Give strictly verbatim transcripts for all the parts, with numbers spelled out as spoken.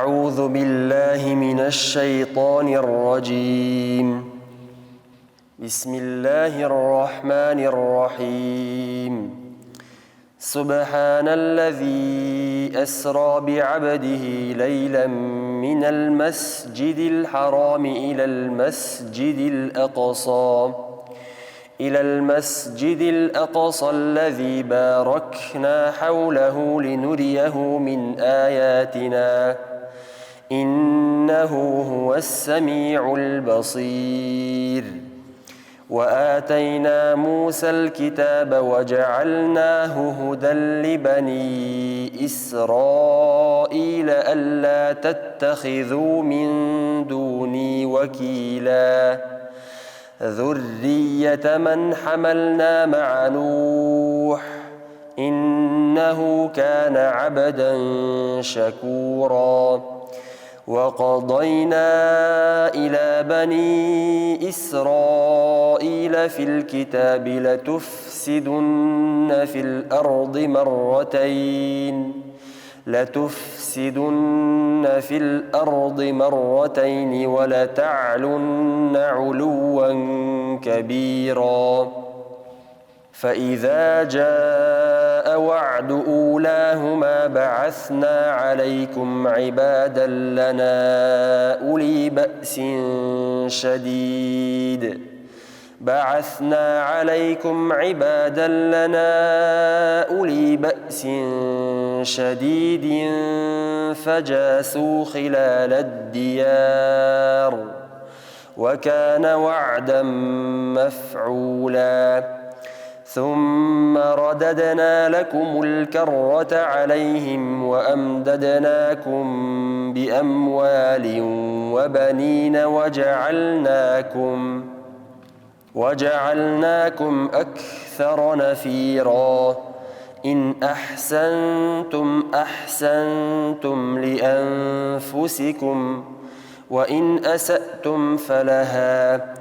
أعوذ بالله من الشيطان الرجيم. بسم الله الرحمن الرحيم. سبحان الذي أسرى بعبده ليلا من المسجد الحرام إلى المسجد الأقصى إلى المسجد الأقصى الذي باركنا حوله لنريه من آياتنا، إنه هو السميع البصير. وآتينا موسى الكتاب وجعلناه هدى لبني إسرائيل ألا تتخذوا من دوني وكيلا. ذرية من حملنا مع نوح، إنه كان عبدا شكورا. وقضينا إلى بني إسرائيل في الكتاب لتفسدن في الأرض مرتين، لتفسدن في الأرض مرتين ولتعلن علوا كبيرا. فإذا جاء وعد أولاهما بعثنا عليكم عبادا لنا أولي بأس شديد، بعثنا عليكم عبادا لنا أولي بأس شديد فجاسوا خلال الديار، وكان وعدا مفعولا. ثم رددنا لكم الكرة عليهم وأمددناكم بأموال وبنين وجعلناكم وجعلناكم أكثر نفيرا. إن أحسنتم أحسنتم لأنفسكم، وإن أسأتم فلها،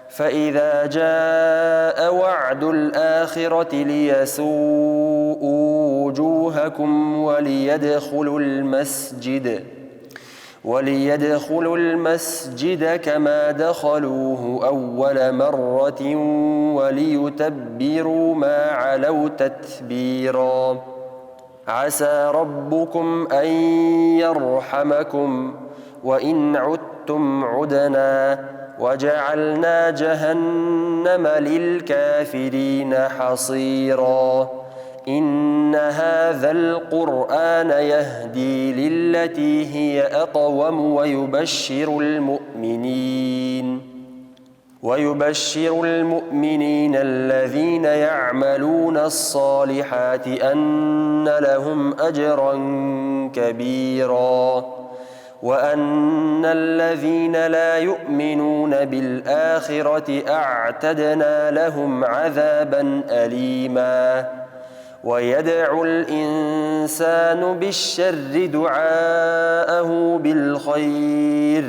فإذا جاء وعد الآخرة ليسوءوا وجوهكم وليدخلوا المسجد وليدخلوا المسجد كما دخلوه أول مرة وليتبروا ما علوا تتبيرا. عسى ربكم أن يرحمكم وإن عدتم عدنا وجعلنا جهنم للكافرين حصيرا. إن هذا القرآن يهدي للتي هي أقوم ويبشر المؤمنين ويبشر المؤمنين الذين يعملون الصالحات أن لهم أجرا كبيرا. وأن الذين لا يؤمنون بالآخرة أعتدنا لهم عذابا أليما. ويدعو الإنسان بالشر دعاءه بالخير،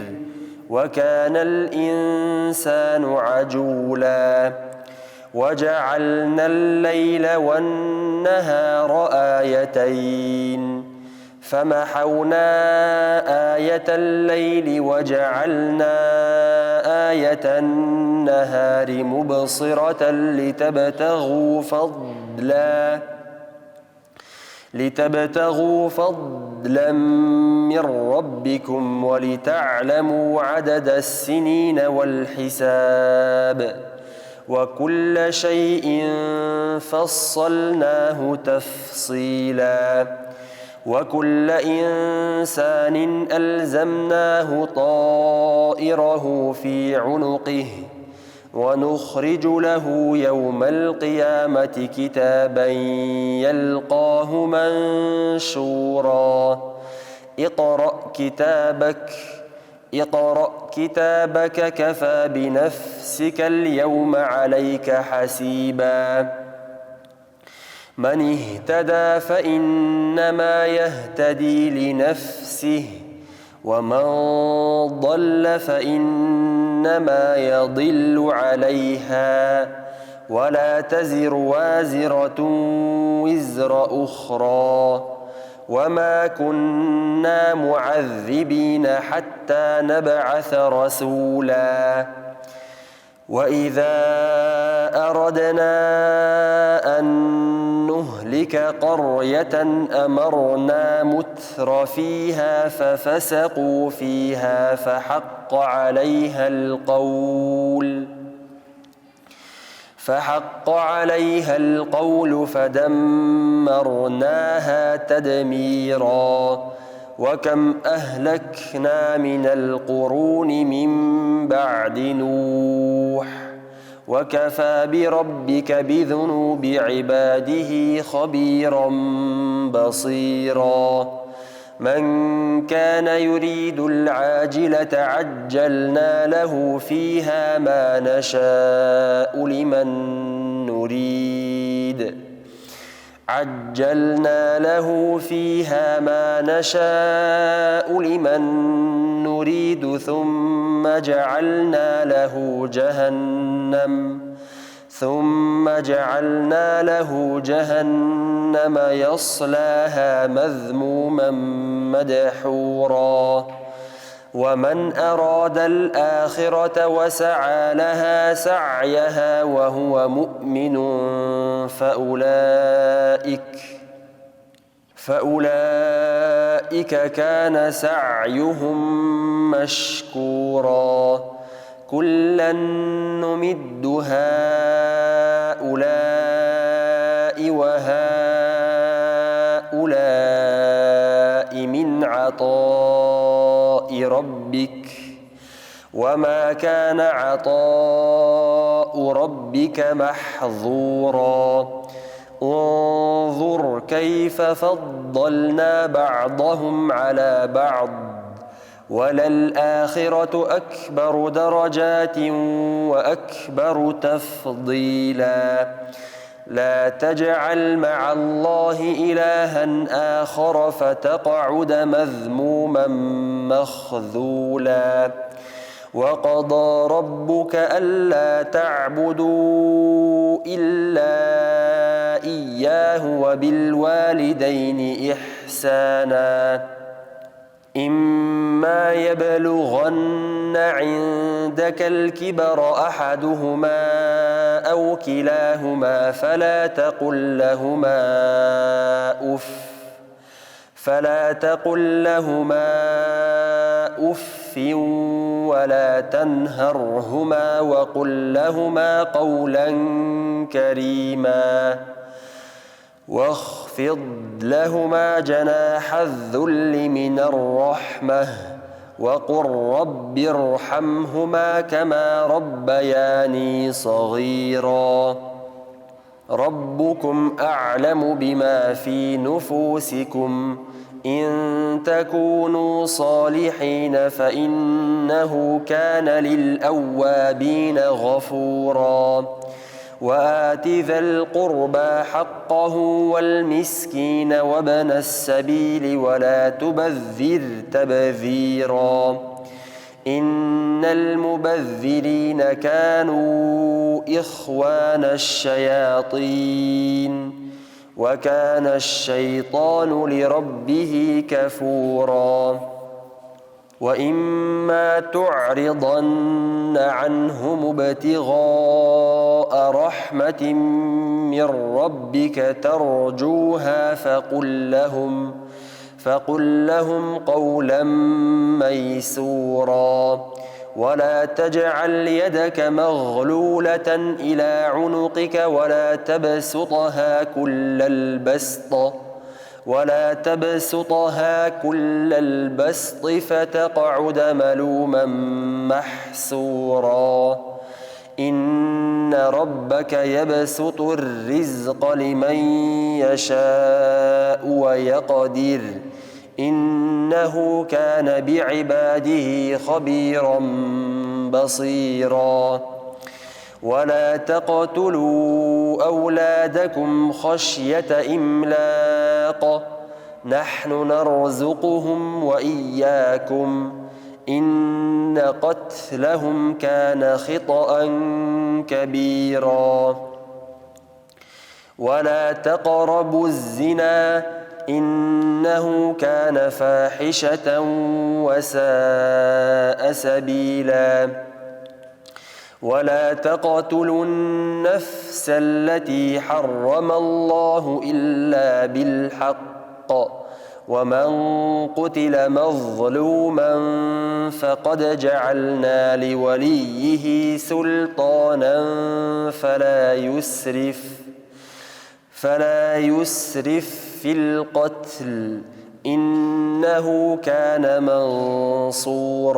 وكان الإنسان عجولا. وجعلنا الليل والنهار آيتين، فمحونا آية الليل وجعلنا آية النهار مبصرة لتبتغوا فضلا، لتبتغوا فضلا من ربكم ولتعلموا عدد السنين والحساب، وكل شيء فصلناه تفصيلا. وكل إنسان ألزمناه طائره في عنقه، ونخرج له يوم القيامة كتابا يلقاه منشورا. اقرأ كتابك، اقرأ كتابك كفى بنفسك اليوم عليك حسيبا. من اهتدى فإنما يهتدي لنفسه، ومن ضل فإنما يضل عليها، ولا تزر وازرة وزر أخرى، وما كنا معذبين حتى نبعث رسولا. وإذا أردنا أن نهلك قرية أمرنا متر فيها ففسقوا فيها فحق عليها القول فحق عليها القول فدمرناها تدميرا. وكم أهلكنا من القرون من بعد نوح وكفى بربك بذنوب عباده خبيرا بصيرا. من كان يريد العاجلة عجلنا له فيها ما نشاء لمن نريد عجلنا له فيها ما نشاء لمن نريد ثم جعلنا له جهنم ثم جعلنا له جهنم يصلاها مذموما مدحورا. ومن أراد الآخرة وسعى لها سعيها وهو مؤمن فأولئك فأولئك كان سعيهم مشكورا. كلا نمد هؤلاء وهؤلاء من عطاء ربك وما كان عطاء ربك محظورا. انظر كيف فضلنا بعضهم على بعض وللآخرة أكبر درجات وأكبر تفضيلا. لا تجعل مع الله إلها آخر فتقعد مذموما مخذولا. وقضى ربك ألا تعبدوا إلا إياه وبالوالدين إحسانا. إما يبلغن عندك الكبر أحدهما أو كلاهما فلا تقل لهما أف فلا تقل لهما أف ولا تنهرهما وقل لهما قولا كريما. واخفض لهما جناح الذل من الرحمة وقل رب ارحمهما كما ربياني صغيرا. ربكم أعلم بما في نفوسكم إن تكونوا صالحين فإنه كان للأوابين غفورا. وآت ذا القربى حقه والمسكين وابن السبيل ولا تبذر تبذيرا. إن المبذرين كانوا إخوان الشياطين وكان الشيطان لربه كفورا. وإما تعرضن عنهم ابتغاء رحمة من ربك ترجوها فقل لهم فقل لهم قولا ميسورا. ولا تجعل يدك مغلولة إلى عنقك ولا تبسطها كل البسط ولا تبسطها كل البسط فتقعد ملوما محسورا. إن ربك يبسط الرزق لمن يشاء ويقدر إنه كان بعباده خبيرا بصيرا. ولا تقتلوا أولادكم خشية إملاق نحن نرزقهم وإياكم إن قتلهم كان خطأ كبيرا. ولا تقربوا الزنا إنه كان فاحشة وساء سبيلا. ولا تقتلوا النفس التي حرم الله إلا بالحق، ومن قتل مظلوما فقد جعلنا لوليه سلطانا فلا يسرف فلا يسرف في القتل، إنه كان منصورا.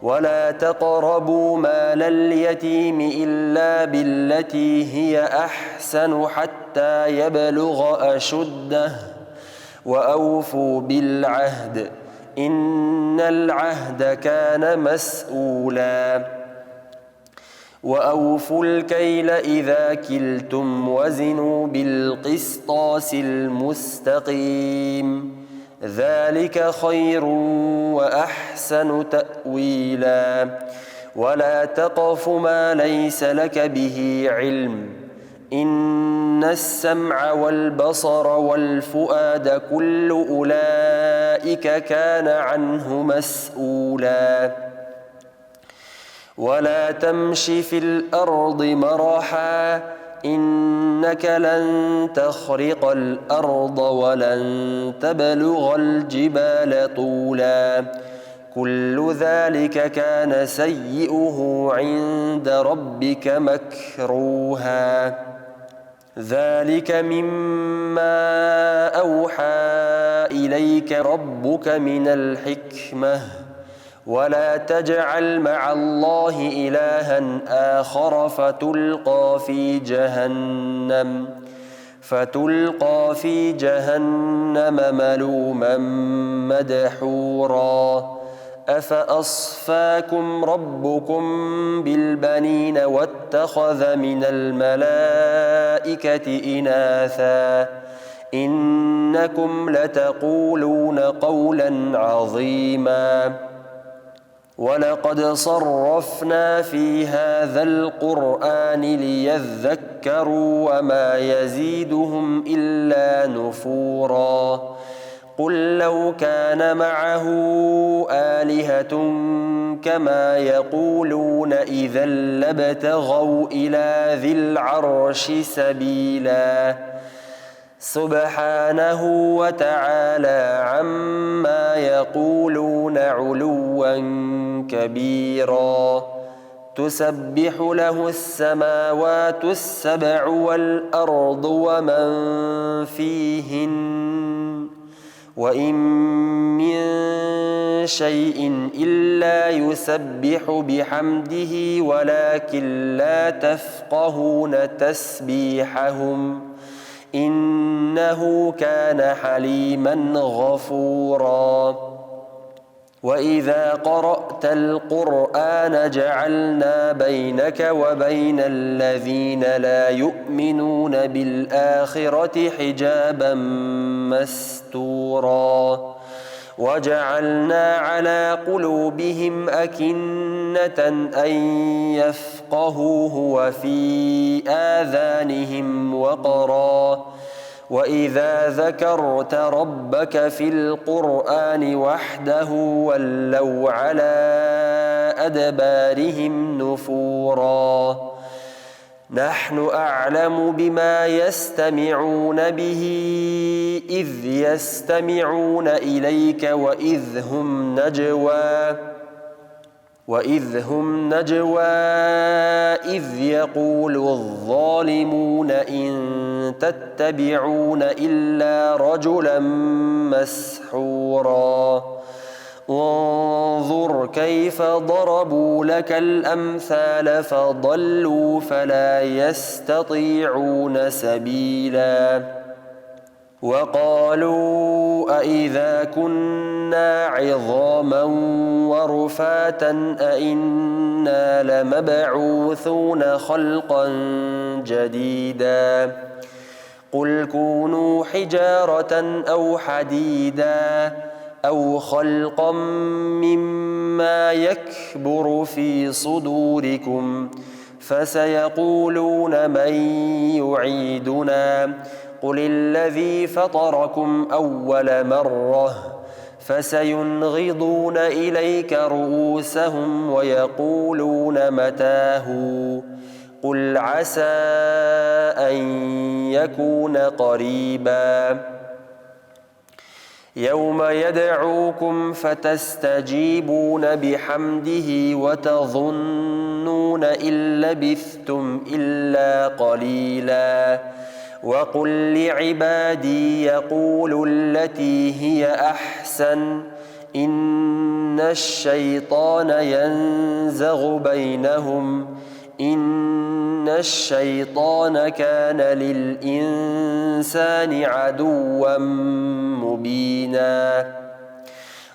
ولا تقربوا مال اليتيم إلا بالتي هي أحسن حتى يبلغ أشده، وأوفوا بالعهد، إن العهد كان مسؤولا. وأوفوا الكيل إذا كلتم وزنوا بالقسطاس المستقيم، ذلك خير وأحسن تأويلا. ولا تقف ما ليس لك به علم، إن السمع والبصر والفؤاد كل أولئك كان عنه مسؤولا. ولا تمش في الأرض مرحا، إنك لن تخرق الأرض ولن تبلغ الجبال طولا. كل ذلك كان سيئه عند ربك مكروها. ذلك مما أوحى إليك ربك من الحكمة، ولا تجعل مع الله إلها آخر فتلقى في جهنم، فتلقى في جهنم ملوما مدحورا. أفأصفاكم ربكم بالبنين واتخذ من الملائكة إناثا، إنكم لتقولون قولا عظيما. ولقد صرفنا في هذا القرآن ليذكروا وما يزيدهم إلا نفورا. قل لو كان معه آلهة كما يقولون إذا لابتغوا إلى ذي العرش سبيلا. سبحانه وتعالى عما يقولون علوا كبيرا. تسبح له السماوات السبع والأرض ومن فيهن، وإن من شيء إلا يسبح بحمده ولكن لا تفقهون تسبيحهم، إنه كان حليما غفورا. وإذا قرأت القرآن جعلنا بينك وبين الذين لا يؤمنون بالآخرة حجابا مستورا. وجعلنا على قلوبهم أكنة أن يفقهوه وفي آذانهم وقرا، وإذا ذكرت ربك في القرآن وحده ولوا على أدبارهم نفورا. نحن أعلم بما يستمعون به إذ يستمعون إليك وإذ هم نجوى، وإذ هم نجوى إذ يقول الظالمون إن تتبعون إلا رجلا مسحورا. انظر كيف ضربوا لك الأمثال فضلوا فلا يستطيعون سبيلا. وقالوا أإذا كنا عظاما ورفاتا أإنا لمبعوثون خلقا جديدا. قل كونوا حجارة أو حديدا أو خلقا مما يكبر في صدوركم، فسيقولون من يعيدنا، قل الذي فطركم أول مرة فسينغضون إليك رؤوسهم ويقولون متى هو، قل عسى أن يكون قريبا. يوم يدعوكم فتستجيبون بحمده وتظنون إن لبثتم إلا قليلا. وقل لعبادي يقولوا التي هي أحسن، إن الشيطان ينزغ بينهم، إن الشيطان كان للإنسان عدوا مبينا.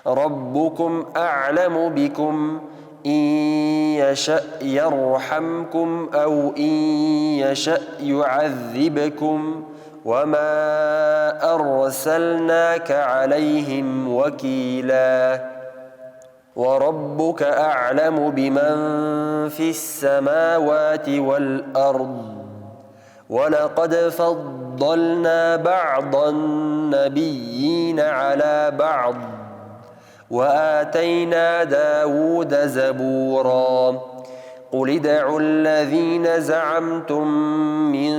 ربكم أعلم بكم، إن يشأ يرحمكم أو إن يشأ يعذبكم، وما أرسلناك عليهم وكيلا. وربك أعلم بمن في السماوات والأرض، ولقد فضلنا بعض النبيين على بعض، وآتينا داود زبورا. قل ادعوا الذين زعمتم من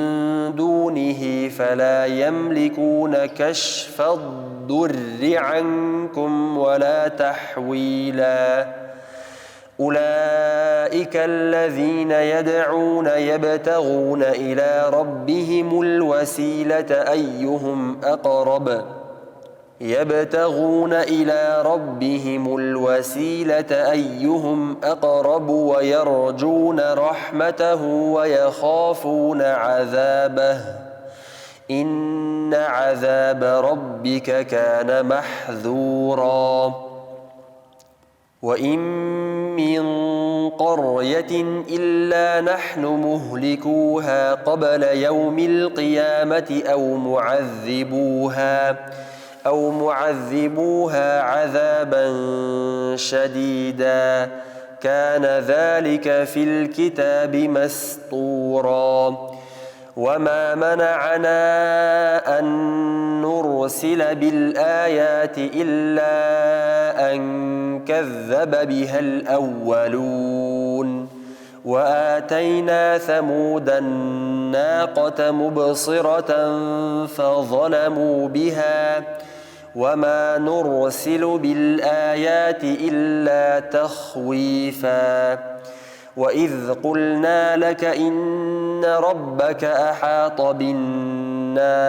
دونه فلا يملكون كشف الضر عنكم ولا تحويلا. أولئك الذين يدعون يبتغون إلى ربهم الوسيلة أيهم أقرب، يبتغون إلى ربهم الوسيلة أيهم أقرب ويرجون رحمته ويخافون عذابه، إن عذاب ربك كان محذورا. وإن من قرية إلا نحن مهلكوها قبل يوم القيامة أو معذبوها، أو معذبوها عذابا شديدا، كان ذلك في الكتاب مسطورا. وما منعنا أن نرسل بالآيات إلا أن كذب بها الأولون، وآتينا ثمود الناقة مبصرة فظلموا بها، وما نرسل بالآيات إلا تخويفا. وإذ قلنا لك إن ربك أحاط بالناس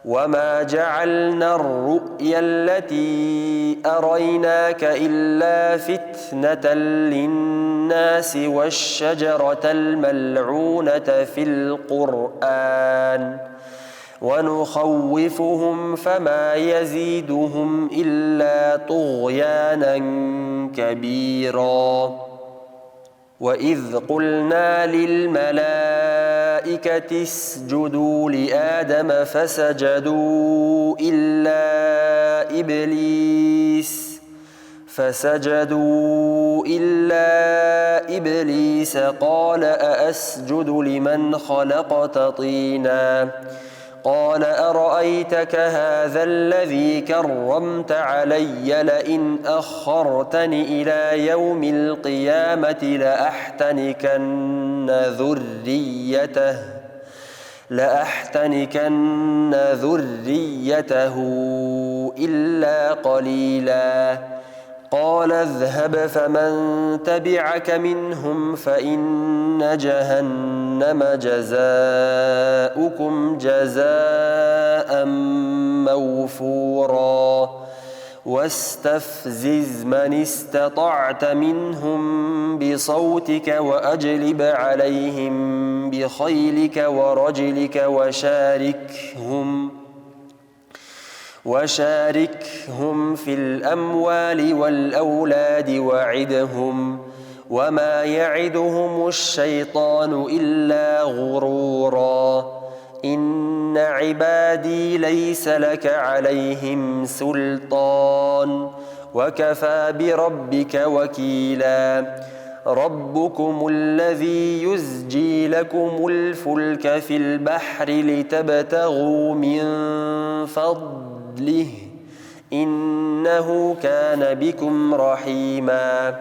وما جعلنا الرؤيا التي أريناك إلا فتنة للناس والشجرة الملعونة في القرآن ونخوفهم فما يزيدهم إلا طغيانا كبيرا. وإذ قلنا للملائكة اسجدوا لآدم فسجدوا إلا إبليس، فسجدوا إلا إبليس قال أأسجد لمن خلقت طينا؟ قال أرأيتك هذا الذي كرمت علي لئن أخرتني إلى يوم القيامة لأحتنكن ذريته، لأحتنكن ذريته إلا قليلا. قال اذهب فمن تبعك منهم فإن جهنم جزاؤكم جزاء موفورا. واستفزز من استطعت منهم بصوتك وأجلب عليهم بخيلك ورجلك وشاركهم وشاركهم في الأموال والأولاد وعدهم وما يعدهم الشيطان إلا غرورا. إن عبادي ليس لك عليهم سلطان وكفى بربك وكيلا. ربكم الذي يزجي لكم الفلك في البحر لتبتغوا من فضله، إنه كان بكم رحيما.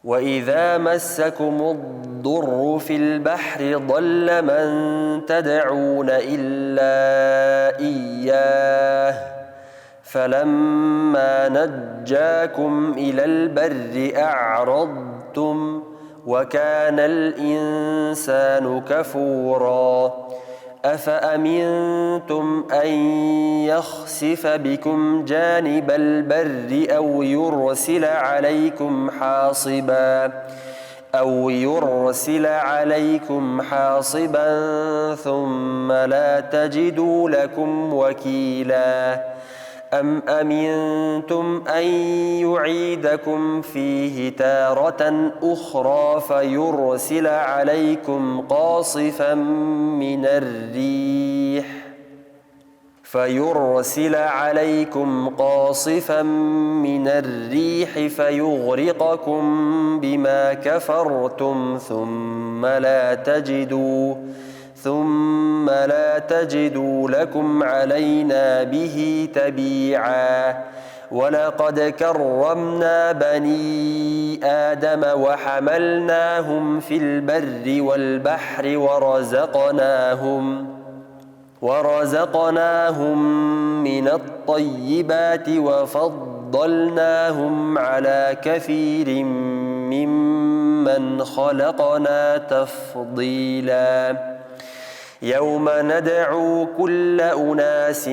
وإذا مسكم الضر في البحر ضل من تدعون إلا إياه، فلما نجاكم إلى البر أعرضتم وكان الإنسان كفورا. أفأمنتم أن يخسف بكم جانب البر أو يرسل عليكم حاصبا أو يرسل عليكم حاصبا ثم لا تجدوا لكم وكيلا. أم أمنتم أن يعيدكم فيه تارة أخرى فيرسل عليكم قاصفا من الريح فيرسل عليكم قاصفا من الريح فيغرقكم بما كفرتم ثم لا تجدوا ثم لا تجدوا لكم علينا به تبيعا. ولقد كرمنا بني آدم وحملناهم في البر والبحر ورزقناهم ورزقناهم من الطيبات وفضلناهم على كثير ممن خلقنا تفضيلا. يوم ندعو كل أناس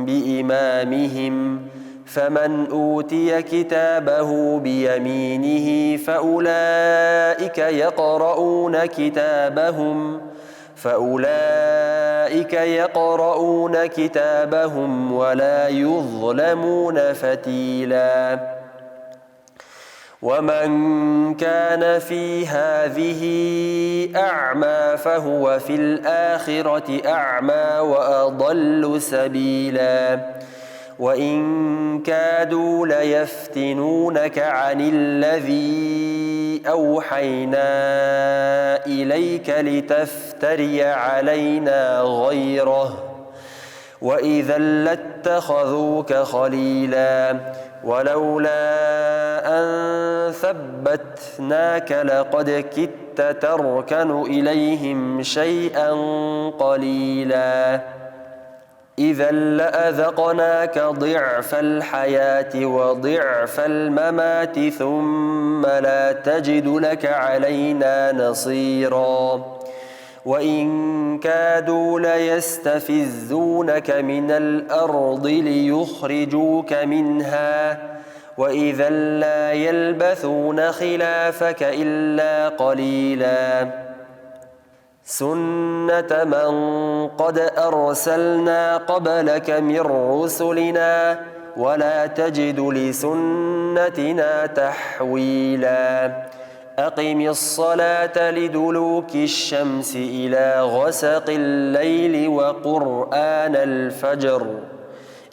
بإمامهم، فمن أوتي كتابه بيمينه فأولئك يقرؤون كتابهم فأولئك يقرؤون كتابهم ولا يظلمون فتيلا. ومن كان في هذه أعمى فهو في الآخرة أعمى وأضل سبيلا. وإن كادوا ليفتنونك عن الذي أوحينا إليك لتفتري علينا غيره وإذا لاتخذوك خليلا. ولولا أن ثبتناك لقد كدت تركن إليهم شيئا قليلا. إذا لأذقناك ضعف الحياة وضعف الممات ثم لا تجد لك علينا نصيرا. وإن كادوا ليستفزونك من الأرض ليخرجوك منها وإذا لا يلبثون خلافك إلا قليلا. سنة من قد أرسلنا قبلك من رسلنا ولا تجد لسنتنا تحويلا. أقم الصلاة لدلوك الشمس إلى غسق الليل وقرآن الفجر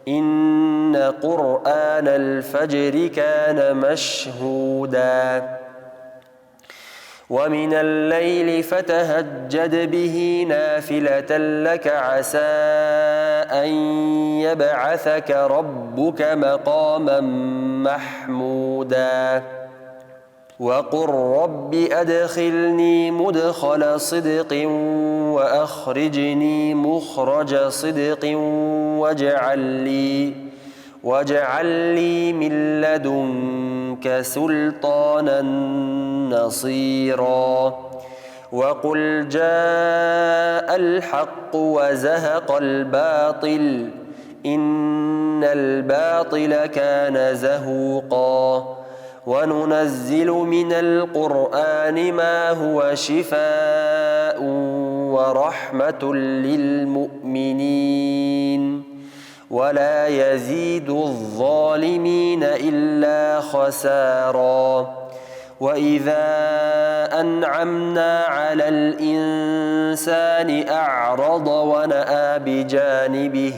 إن قرآن الفجر كان مشهودا. ومن الليل فتهجد به نافلة لك عسى أن يبعثك ربك مقاما محمودا. وقل رب أدخلني مدخل صدق وأخرجني مخرج صدق واجعل لي واجعل لي من لدنك سلطانا نصيرا. وقل جاء الحق وزهق الباطل إن الباطل كان زهوقا. وننزل من القرآن ما هو شفاء ورحمة للمؤمنين ولا يزيد الظالمين إلا خسارا. وإذا أنعمنا على الإنسان أعرض ونأى بجانبه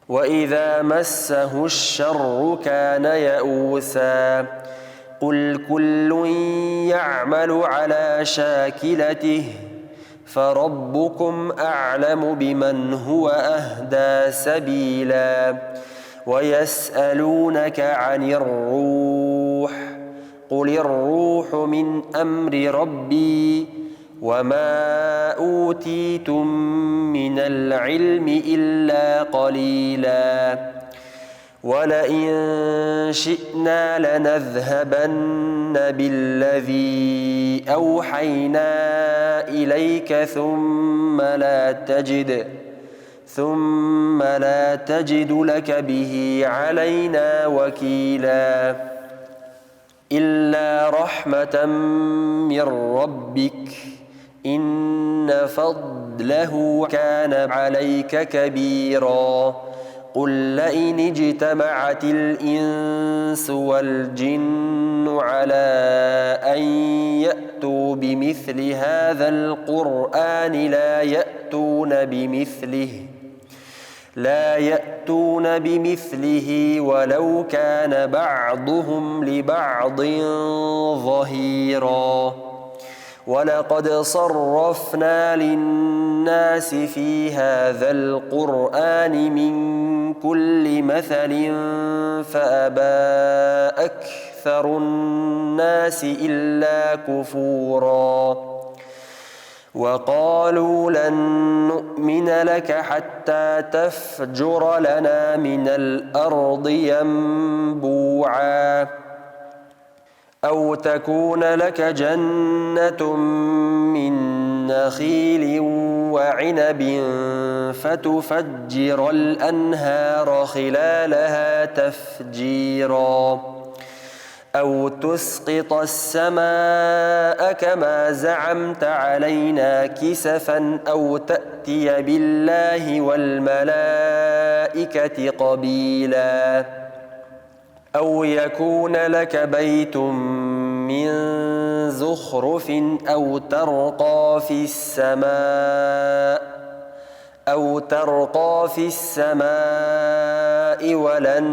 وإذا مسه الشر كان يئوسا. قل كل يعمل على شاكلته فربكم أعلم بمن هو أهدى سبيلا. ويسألونك عن الروح، قل الروح من أمر ربي، وما أوتيتم من العلم إلا قليلا. ولئن شئنا لنذهبن بالذي أوحينا إليك ثم لا تجد، ثم لا تجد لك به علينا وكيلا. إلا رحمة من ربك، إن فضله كان عليك كبيرا. قل لئن اجتمعت الإنس والجن على أن يأتوا بمثل هذا القرآن لا يأتون بمثله، لا يأتون بمثله ولو كان بعضهم لبعض ظهيرا. ولقد صرفنا للناس في هذا القرآن من كل مثل فأبى أكثر الناس إلا كفورا. وقالوا لن نؤمن لك حتى تفجر لنا من الأرض ينبوعا، أو تكون لك جنة من نخيل وعنب فتفجر الأنهار خلالها تفجيرا، أو تسقط السماء كما زعمت علينا كسفا أو تأتي بالله والملائكة قبيلا. أو يكون لك بيت من زخرف أو ترقى في السماء، أو ترقى في السماء ولن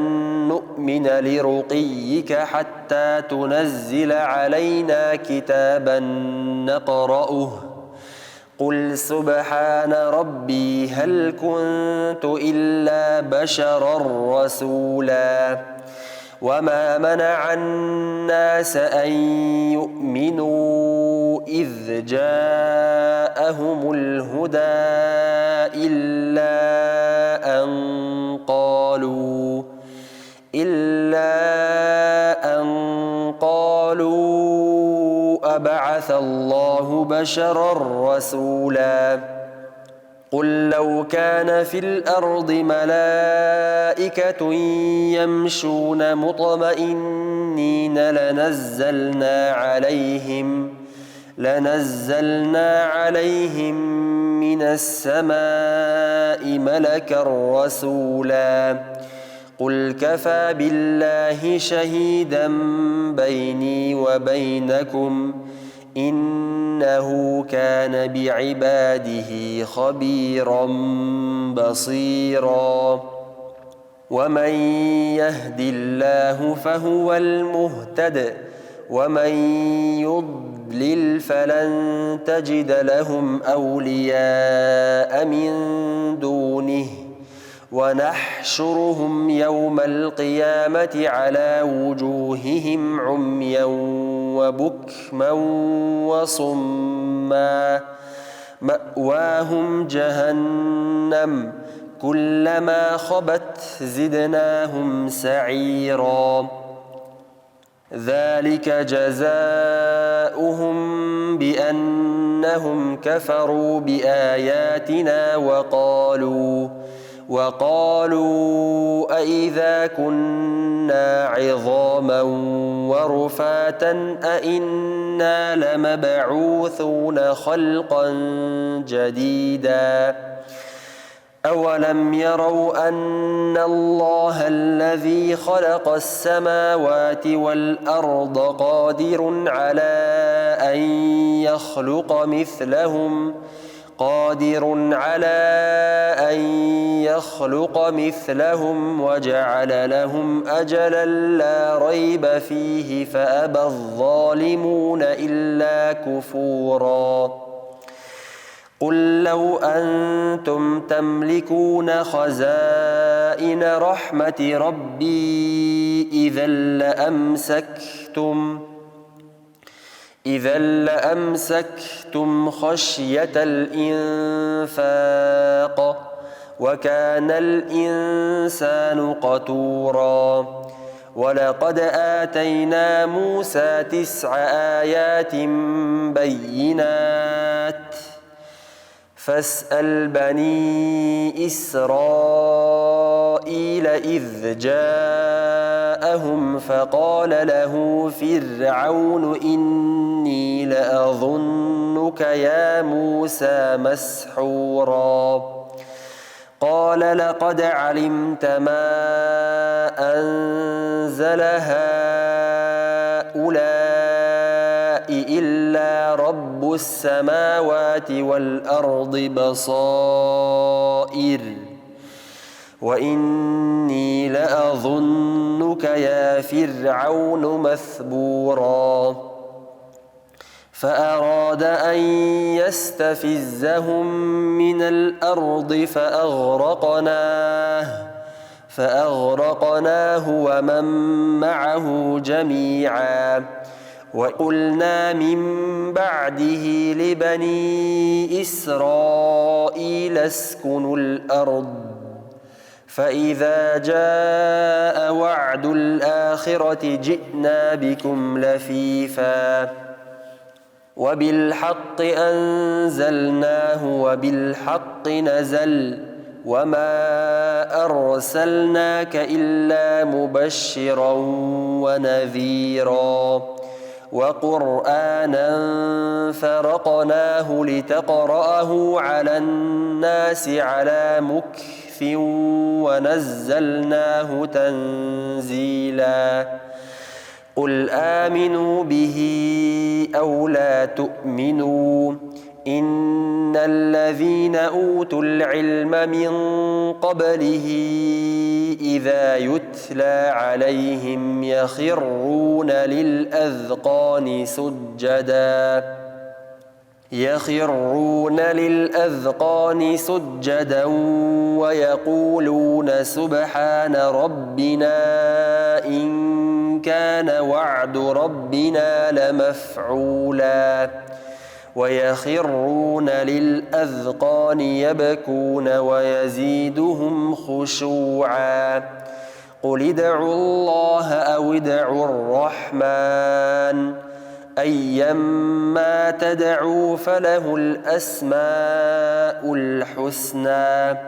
نؤمن لرقيك حتى تنزل علينا كتابا نقرؤه. قل سبحان ربي هل كنت إلا بشرا رسولا. وما منع الناس أن يؤمنوا إذ جاءهم الهدى إلا أن قالوا، إلا أن قالوا أبعث الله بشرا رسولا. قل لو كان في الأرض ملائكة يمشون مطمئنين لنزلنا عليهم، لنزلنا عليهم من السماء ملكا رسولا. قل كفى بالله شهيدا بيني وبينكم، إنه كان بعباده خبيرا بصيرا. ومن يهد الله فهو المهتد، ومن يضلل فلن تجد لهم أولياء من دونه، ونحشرهم يوم القيامة على وجوههم عميا وبكما وصما، مأواهم جهنم، كلما خبت زدناهم سعيرا. ذلك جزاؤهم بأنهم كفروا بآياتنا وقالوا، وقالوا أإذا كنا عظاما ورفاتا أإنا لمبعوثون خلقا جديدا. أولم يروا أن الله الذي خلق السماوات والأرض قادر على أن يخلق مثلهم، قادر على أن يخلق مثلهم وجعل لهم أجلا لا ريب فيه فأبى الظالمون إلا كفورا. قل لو أنتم تملكون خزائن رحمة ربي إذا لأمسكتم إذا لأمسكتم خشية الإنفاق وكان الإنسان قتورا. ولقد آتينا موسى تسع آيات بينات فاسأل بني إسرائيل إذ جاءهم فقال له فرعون إني لأظنك يا موسى مسحورا. قال لقد علمت ما أنزل هؤلاء إلا رب السماوات والأرض بصائر وإني لأظنك يا فرعون مثبورا. فأراد أن يستفزهم من الأرض فأغرقناه فأغرقناه ومن معه جميعا. وقلنا من بعده لبني إسرائيل اسكنوا الأرض فإذا جاء وعد الآخرة جئنا بكم لفيفا. وبالحق أنزلناه وبالحق نزل وما أرسلناك إلا مبشرا ونذيرا وقرآنا فرقناه لتقرأه على الناس على مكث ونزلناه تنزيلا. قل آمنوا به أو لا تؤمنوا إن الذين أوتوا العلم من قبله إذا يتلى عليهم يخرون للأذقان سجدا يخرون للأذقان سجدا ويقولون سبحان ربنا إن كان وعد ربنا لمفعولا ويخرون للأذقان يبكون ويزيدهم خشوعا. قل ادعوا الله أو ادعوا الرحمن أيما تدعوا فله الأسماء الحسنى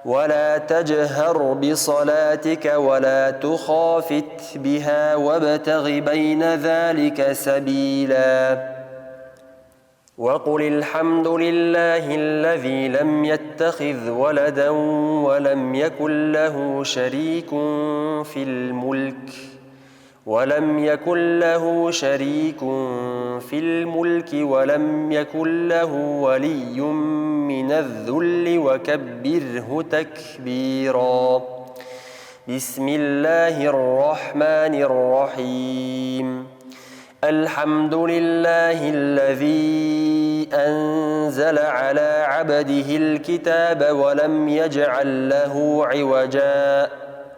ولا تجهر بصلاتك ولا تخافت بها وابتغ بين ذلك سبيلا. وقل الحمد لله الذي لم يتخذ ولدا ولم يكن له شريك في الملك ولم يكن له شريك في الملك ولم يكن له ولي من الذل وكبره تكبيرا. بسم الله الرحمن الرحيم. الحمد لله الذي أنزل على عبده الكتاب ولم يجعل له عوجا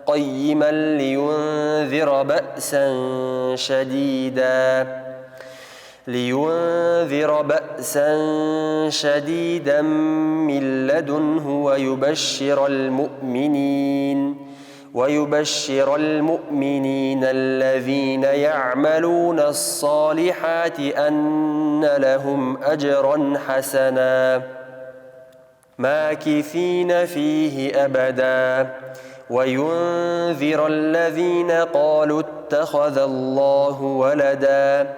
قيما لينذر بأسا شديدا لينذر بأسا شديدا من لدنه ويبشر المؤمنين ويبشر المؤمنين الذين يعملون الصالحات أن لهم أجرا حسنا ماكثين فيه أبدا وينذر الذين قالوا اتخذ الله ولدا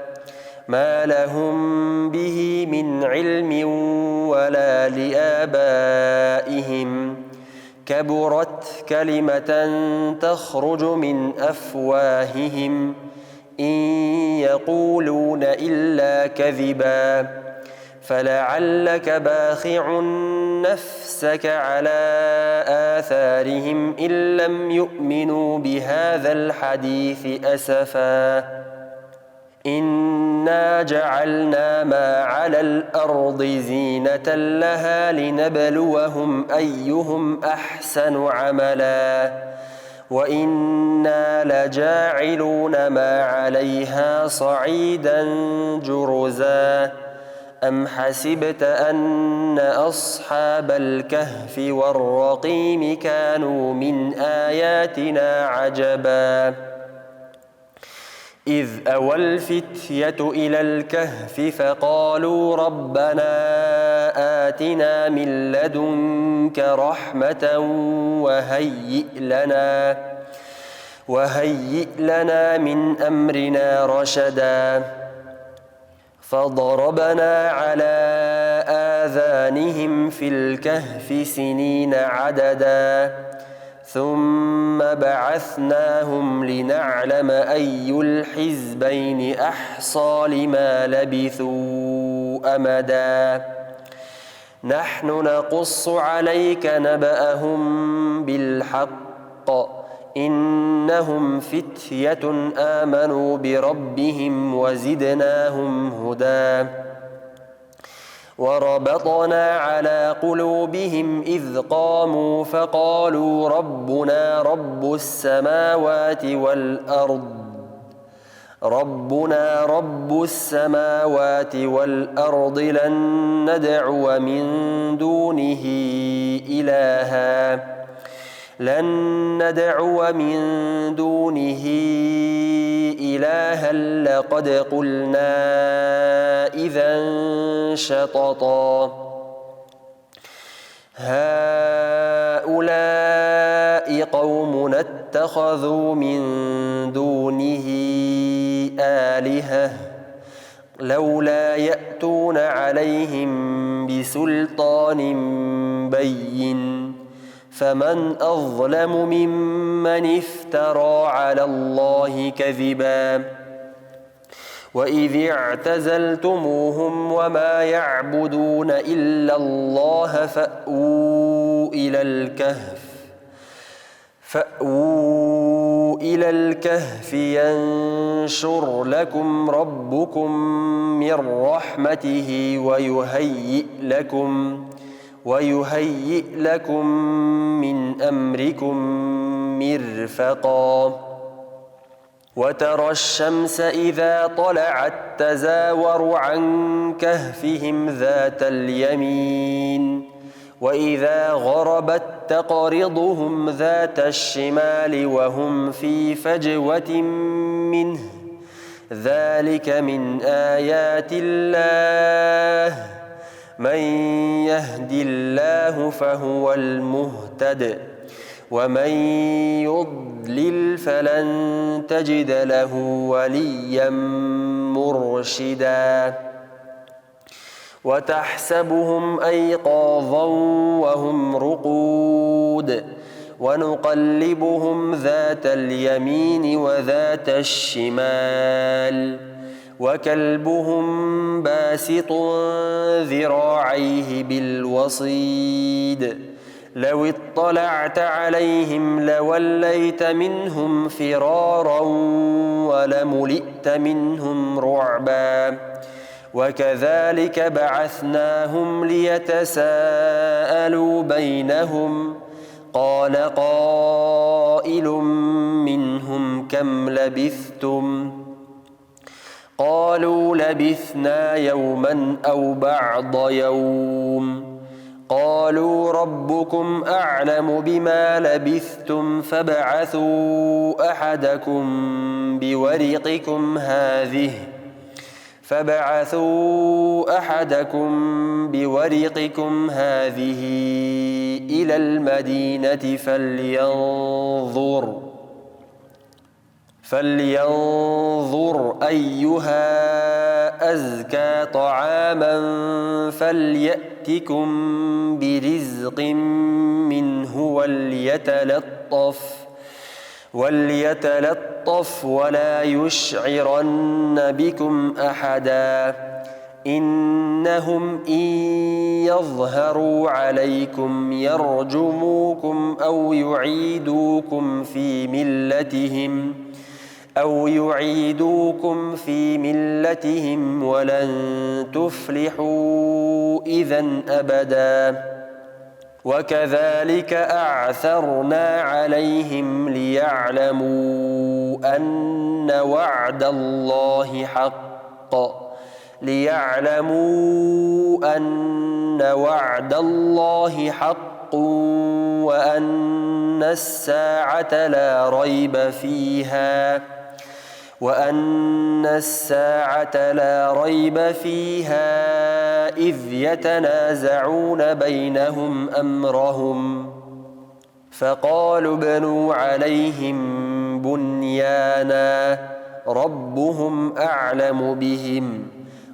ما لهم به من علم ولا لآبائهم كبرت كلمة تخرج من أفواههم إن يقولون إلا كذبا فلعلك باخع نفسك على آثارهم إن لم يؤمنوا بهذا الحديث أسفا. إنا جعلنا ما على الأرض زينة لها لنبلوهم أيهم أحسن عملا وإنا لجاعلون ما عليها صعيدا جرزا. أم حسبت أن أصحاب الكهف والرقيم كانوا من آياتنا عجبا. إذ أوى الفتية إلى الكهف فقالوا ربنا آتنا من لدنك رحمة وهيئ لنا، وهيئ لنا من أمرنا رشدا. فضربنا على آذانهم في الكهف سنين عددا، ثم بعثناهم لنعلم أي الحزبين أحصى لما لبثوا أمدا. نحن نقص عليك نبأهم بالحق، إنهم فتية آمنوا بربهم وزدناهم هدى. وربطنا على قلوبهم إذ قاموا فقالوا ربنا رب السماوات والأرض، ربنا رب السماوات والأرض لن ندعو من دونه إلها، لن ندعو من دونه إلها لقد قلنا إذا شططا. هؤلاء قومنا اتخذوا من دونه آلهة لولا يأتون عليهم بسلطان بين فمن أظلم ممن افترى على الله كذبا. وإذ اعتزلتموهم وما يعبدون إلا الله فأووا إلى الكهف، فأووا إلى الكهف ينشر لكم ربكم من رحمته ويهيئ لكم، ويهيئ لكم من أمركم مرفقا. وترى الشمس إذا طلعت تزاور عن كهفهم ذات اليمين وإذا غربت تقرضهم ذات الشمال وهم في فجوة منه. ذلك من آيات الله. من يهد الله فهو المهتد ومن يضلل فلن تجد له وليا مرشدا. وتحسبهم أيقاظا وهم رقود ونقلبهم ذات اليمين وذات الشمال وكلبهم باسط ذراعيه بالوصيد لو اطلعت عليهم لوليت منهم فرارا ولملئت منهم رعبا. وكذلك بعثناهم ليتساءلوا بينهم قال قائل منهم كم لبثتم قالوا لبثنا يوما أو بعض يوم قالوا ربكم أعلم بما لبثتم فابعثوا أحدكم بورقكم هذه فابعثوا أحدكم بورقكم هذه إلى المدينة فلينظر فلينظر أيها أزكى طعاما فليأتكم برزق منه وليتلطف وليتلطف ولا يشعرن بكم أحدا. إنهم إن يظهروا عليكم يرجموكم أو يعيدوكم في ملتهم، أو يعيدوكم في ملتهم ولن تفلحوا إذا أبدا. وكذلك أعثرنا عليهم ليعلموا أن وعد الله حق، ليعلموا أن وعد الله حق وأن الساعة لا ريب فيها، وأن الساعة لا ريب فيها إذ يتنازعون بينهم أمرهم، فقالوا ابنوا عليهم بنيانا ربهم أعلم بهم.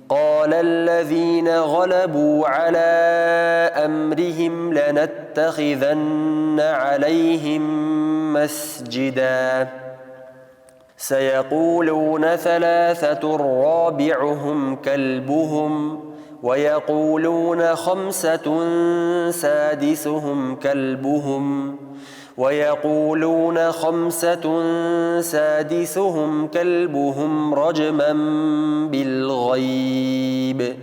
قال الذين غلبوا على أمرهم لنتخذن عليهم مسجدا. سيقولون ثلاثة رابعهم كلبهم، ويقولون خمسة سادسهم كلبهم، ويقولون خمسة سادسهم كلبهم رجما بالغيب،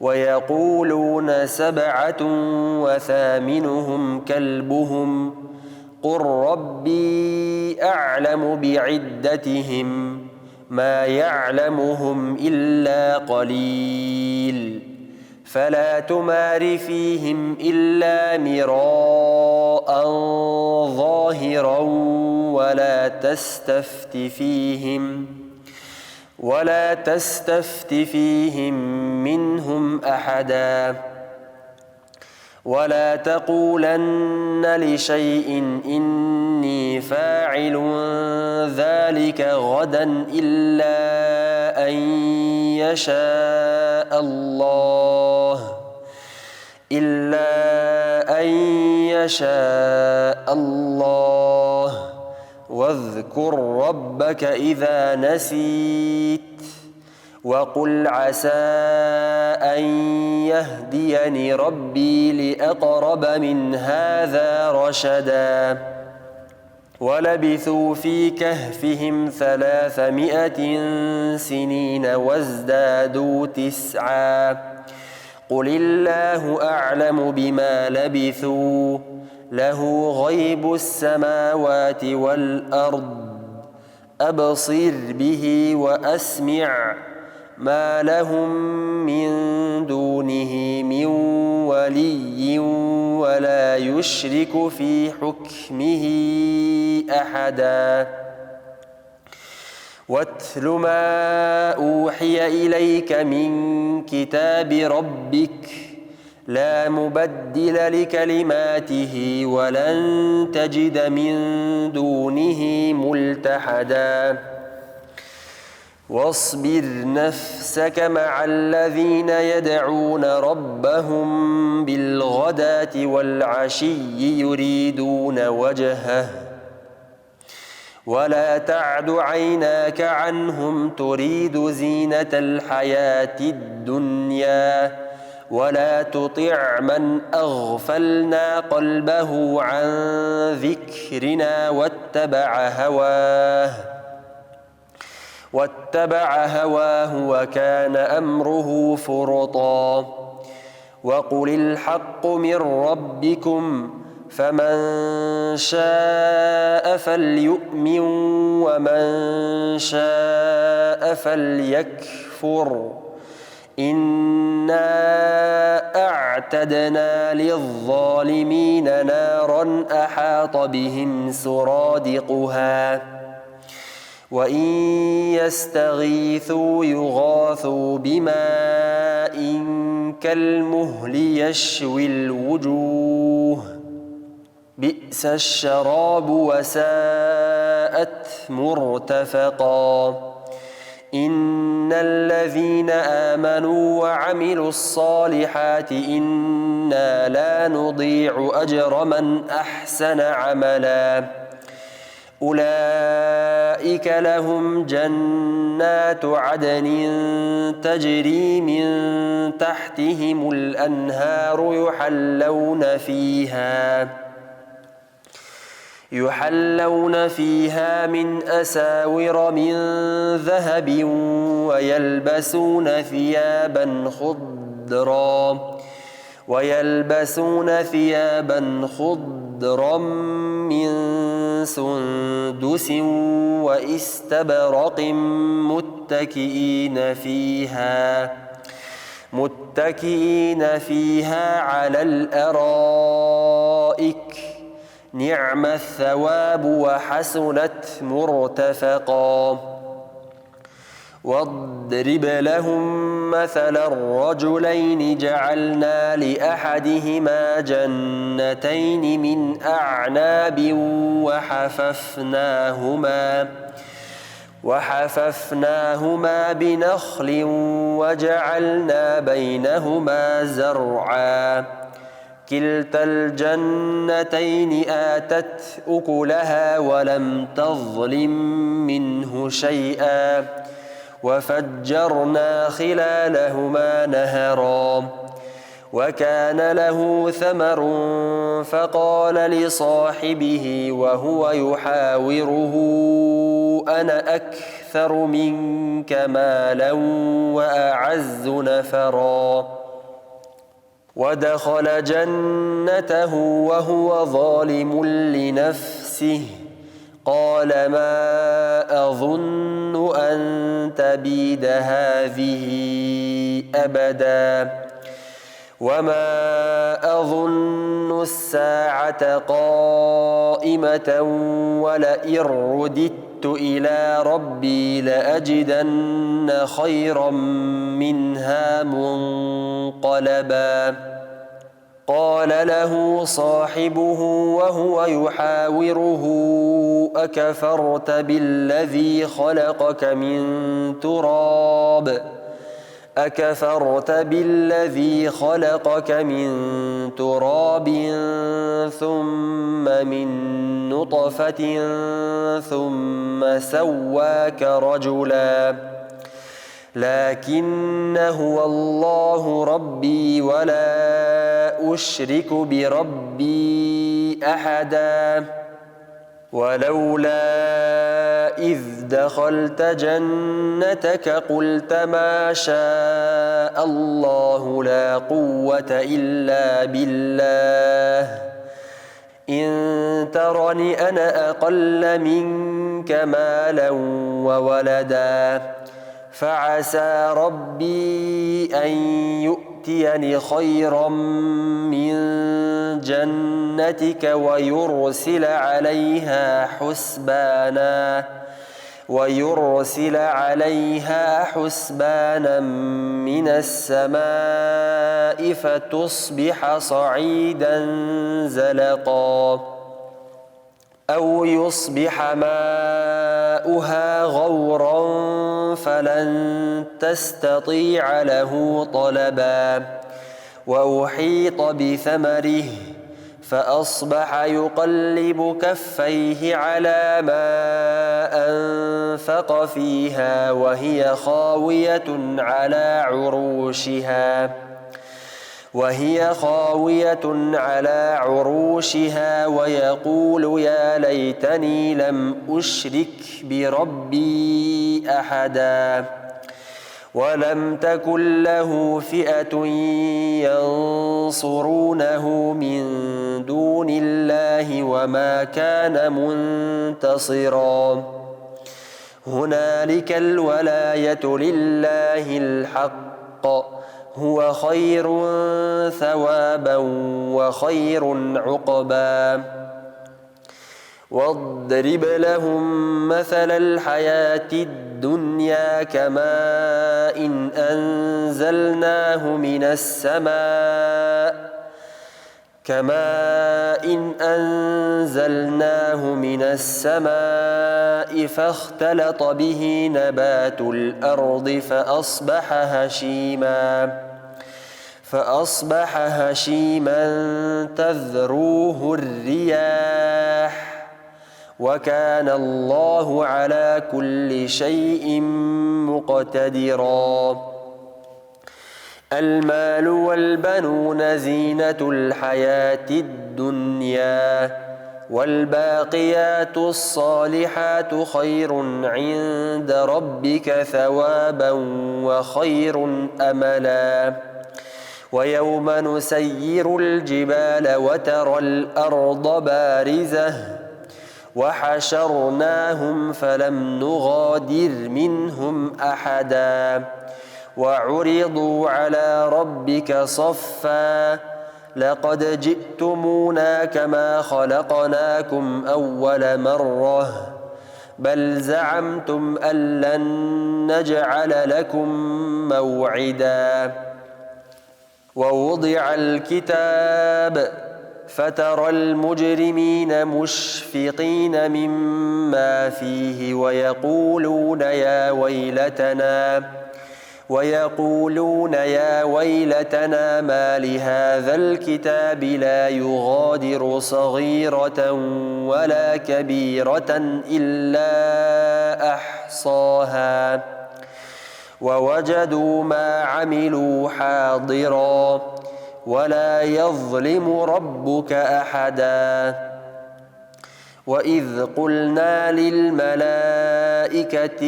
ويقولون سبعة وثامنهم كلبهم، قل ربي أعلم بعدتهم ما يعلمهم إلا قليل، فلا تمار فيهم إلا مراء ظاهرا ولا تستفت فيهم، ولا تستفت فيهم منهم أحدا. ولا تقولن لشيء إني فاعل ذلك غدا إلا أن يشاء الله، إلا أن يشاء الله. واذكر ربك إذا نسيت، وقل عسى أن يهديني ربي لأقرب من هذا رشدا. ولبثوا في كهفهم ثلاثمائة سنين وازدادوا تسعا. قل الله أعلم بما لبثوا، له غيب السماوات والأرض، أبصر به وأسمع، ما لهم من دونه من ولي ولا يشرك في حكمه أحدا. واتل ما أوحي إليك من كتاب ربك، لا مبدل لكلماته ولن تجد من دونه ملتحدا. واصبر نفسك مع الذين يدعون ربهم بالغداة والعشي يريدون وجهه، ولا تعد عيناك عنهم تريد زينة الحياة الدنيا، ولا تطع من أغفلنا قلبه عن ذكرنا واتبع هواه، واتبع هواه وكان أمره فرطا. وقل الحق من ربكم، فمن شاء فليؤمن ومن شاء فليكفر. إنا أعتدنا للظالمين نارا أحاط بهم سرادقها، وإن يستغيثوا يغاثوا بماء كالمهل يشوي الوجوه، بئس الشراب وساءت مرتفقا. إن الذين آمنوا وعملوا الصالحات إنا لا نضيع أجر من أحسن عملا. أولئك لهم جنات عدن تجري من تحتهم الأنهار يحلون فيها يحلون فيها من أساور من ذهب ويلبسون ثيابا خضرا ويلبسون ثيابا خضرا من سندس وإستبرق متكئين فيها متكئين فيها على الأرائك نعم الثواب وحسنت مرتفقا. واضرب لهم مثلا الرجلين جعلنا لأحدهما جنتين من أعناب وحففناهما وحففناهما بنخل وجعلنا بينهما زرعا كلتا الجنتين آتت أكلها ولم تظلم منه شيئا وفجرنا خلالهما نهرا وكان له ثمر فقال لصاحبه وهو يحاوره أنا أكثر منك مالا وأعز نفرا ودخل جنته وهو ظالم لنفسه قال ما أظن أن تبيد هذه أبدا وما أظن الساعة قائمة ولئن رددت إلى ربي لأجدن خيرا منها منقلبا قال له صاحبه وهو يحاوره أكفرت بالذي خلقك من تراب أكفرت بالذي خلقك من تراب ثم من نطفة ثم سواك رجلا لكن هو الله ربي ولا أشرك بربي أحدا ولولا إذ دخلت جنتك قلت ما شاء الله لا قوة إلا بالله إن ترني أنا أقل منك مالا وولدا فعسى ربي أن يؤتيني خيرا من جنتك ويرسل عليها حسبانا ويرسل عليها حسبانا من السماء فتصبح صعيدا زلقا أو يصبح ماؤها غورا فلن تستطيع له طلبا وأحيط بثمره فأصبح يقلب كفيه على ما أنفق فيها وهي خاوية على عروشها وهي خاوية على عروشها ويقول يا ليتني لم أشرك بربي أحدا ولم تكن له فئة ينصرونه من دون الله وما كان منتصرا هنالك الولاية لله الحق هو خير ثوابا وخير عقبا واضرب لهم مثل الحياة الدنيا كماء أنزلناه من السماء كماء أنزلناه من السماء فاختلط به نبات الأرض فأصبح هشيما فأصبح هشيما تذروه الرياح وكان الله على كل شيء مقتدرا. المال والبنون زينة الحياة الدنيا، والباقيات الصالحات خير عند ربك ثوابا وخير أملا. ويوم نسير الجبال وترى الأرض بارزة وحشرناهم فلم نغادر منهم أحدا وعرضوا على ربك صفا لقد جئتمونا كما خلقناكم أول مرة بل زعمتم أن لن نجعل لكم موعدا. ووضع الكتاب فترى المجرمين مشفقين مما فيه ويقولون يا ويلتنا ويقولون يا ويلتنا ما لهذا الكتاب لا يغادر صغيرة ولا كبيرة إلا أحصاها ووجدوا ما عملوا حاضرا ولا يظلم ربك أحدا. وإذ قلنا للملائكة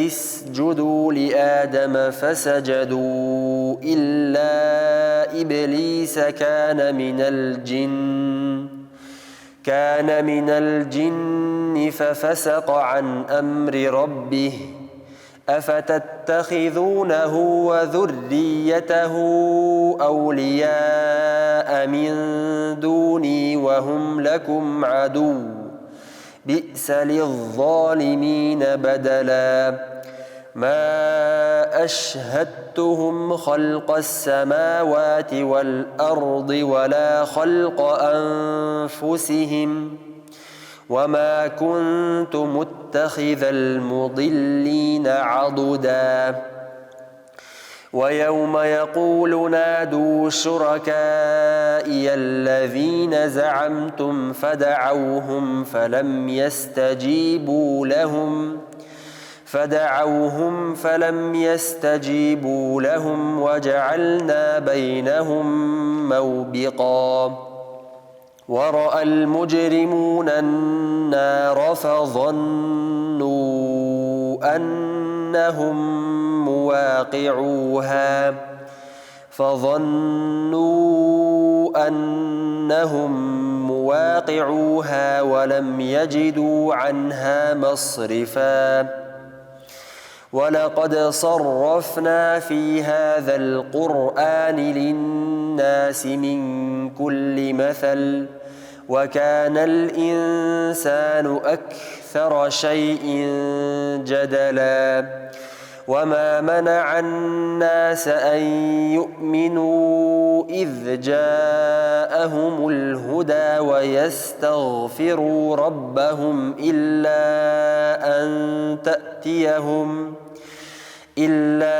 اسجدوا لآدم فسجدوا إلا إبليس كان من الجن كان من الجن ففسق عن أمر ربه أفتتخذونه وذريته أولياء من دوني وهم لكم عدو بئس للظالمين بدلا. ما أشهدتهم خلق السماوات والأرض ولا خلق أنفسهم وما كنت متخذ المضلين عضدا. ويوم يقول نادوا شركائي الذين زعمتم فدعوهم فلم يستجيبوا لهم فدعوهم فلم يستجيبوا لهم وجعلنا بينهم موبقا. ورأى المجرمون النار فظنوا أنهم مواقعوها فظنوا أنهم مواقعوها ولم يجدوا عنها مصرفا. ولقد صرفنا في هذا القرآن للناس من كل مثل وكان الإنسان أكثر شيء جدلا. وما منع الناس أن يؤمنوا إذ جاءهم الهدى ويستغفروا ربهم إلا أن تأتيهم إلا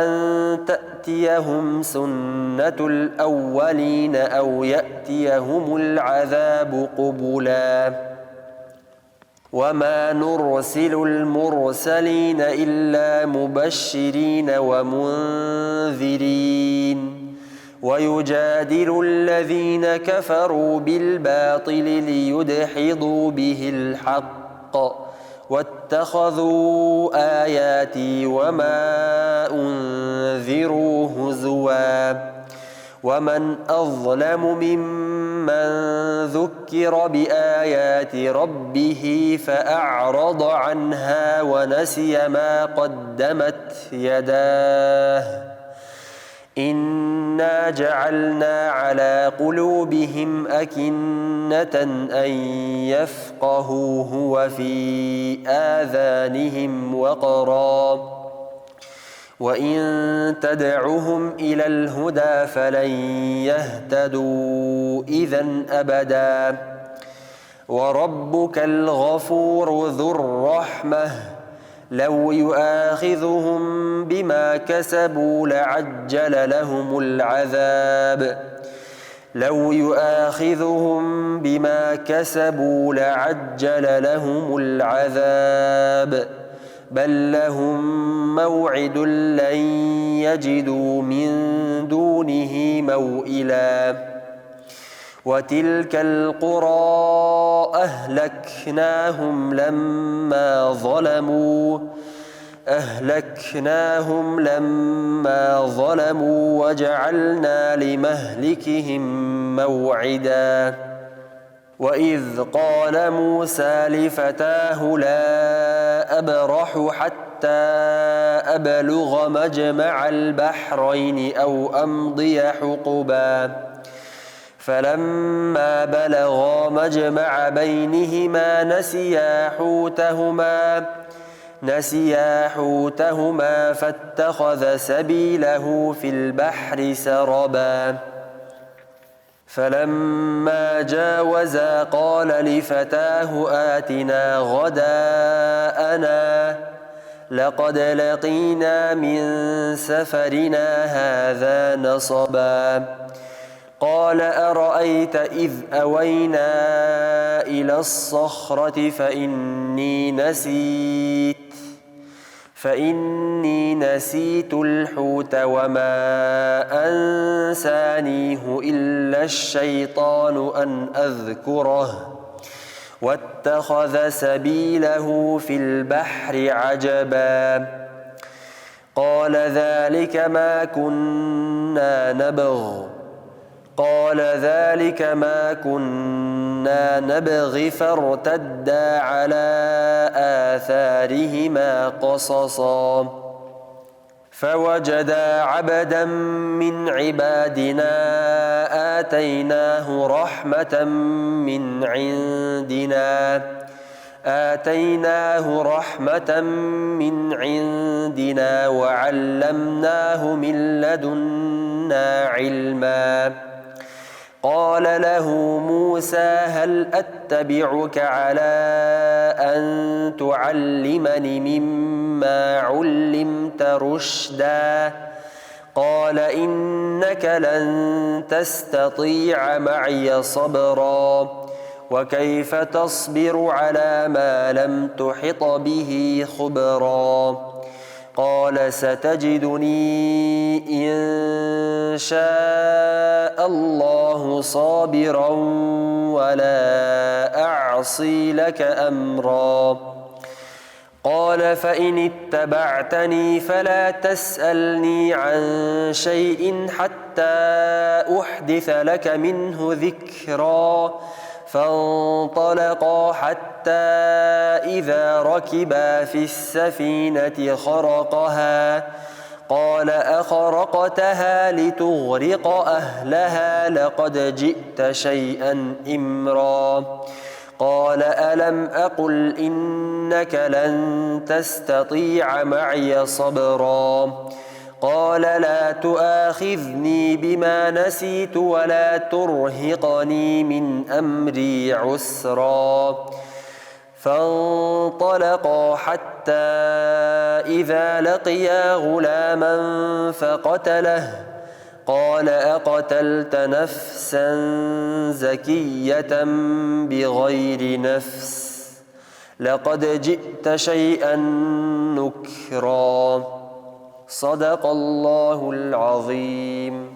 أن تأتيهم سنة الأولين أو يأتيهم العذاب قبلا. وما نرسل المرسلين إلا مبشرين ومنذرين ويجادل الذين كفروا بالباطل ليدحضوا به الحق واتخذوا آياتي وما أنذروا هزوا. ومن أظلم ممن ذكر بآيات ربه فأعرض عنها ونسي ما قدمت يداه إنا جعلنا على قلوبهم أكنة أن يفقهوه وفي آذانهم وقرا وإن تدعهم إلى الهدى فلن يهتدوا إذا أبدا. وربك الغفور ذو الرحمة لو يؤاخذهم بما كسبوا لعجل لهم العذاب لو يؤاخذهم بما كسبوا لعجل لهم العذاب، بل لهم موعد لن يجدوا من دونه موئلا. وتلك القرى أهلكناهم لما ظلموا، أهلكناهم لما ظلموا وجعلنا لمهلكهم موعدا. وإذ قال موسى لفتاه لا أبرح حتى أبلغ مجمع البحرين أو أمضي حقبا. فلما بلغا مجمع بينهما نسيا حوتهما، نسيا حوتهما فاتخذ سبيله في البحر سربا. فلما جاوزا قال لفتاه آتنا غداءنا لقد لقينا من سفرنا هذا نصبا. قال أرأيت إذ أوينا إلى الصخرة فإني نسيت، فإني نسيت الحوت وما أنسانيه إلا الشيطان أن أذكره، واتخذ سبيله في البحر عجبا. قال ذلك ما كنا نبغ، قال ذلك ما كنا نبغ فارتدا على آثارهما قصصا. فوجدا عبدا من عبادنا آتيناه رحمة من عندنا، آتيناه رحمة من عندنا وعلمناه من لدنا علما. قال له موسى هل أتبعك على أن تعلمني مما علمت رشدا؟ قال إنك لن تستطيع معي صبرا، وكيف تصبر على ما لم تحط به خبرا؟ قال ستجدني إن شاء الله صابرا ولا أعصي لك أمرا. قال فإن اتبعتني فلا تسألني عن شيء حتى أحدث لك منه ذكرا. فانطلقا حتى إذا ركبا في السفينة خرقها قال أخرقتها لتغرق أهلها لقد جئت شيئا إمرا. قال ألم أقل إنك لن تستطيع معي صبرا. قال لا تؤاخذني بما نسيت ولا ترهقني من أمري عسرا. فانطلقا حتى إذا لقيا غلاما فقتله. قال أقتلت نفسا زكية بغير نفس لقد جئت شيئا نكرا. صدق الله العظيم.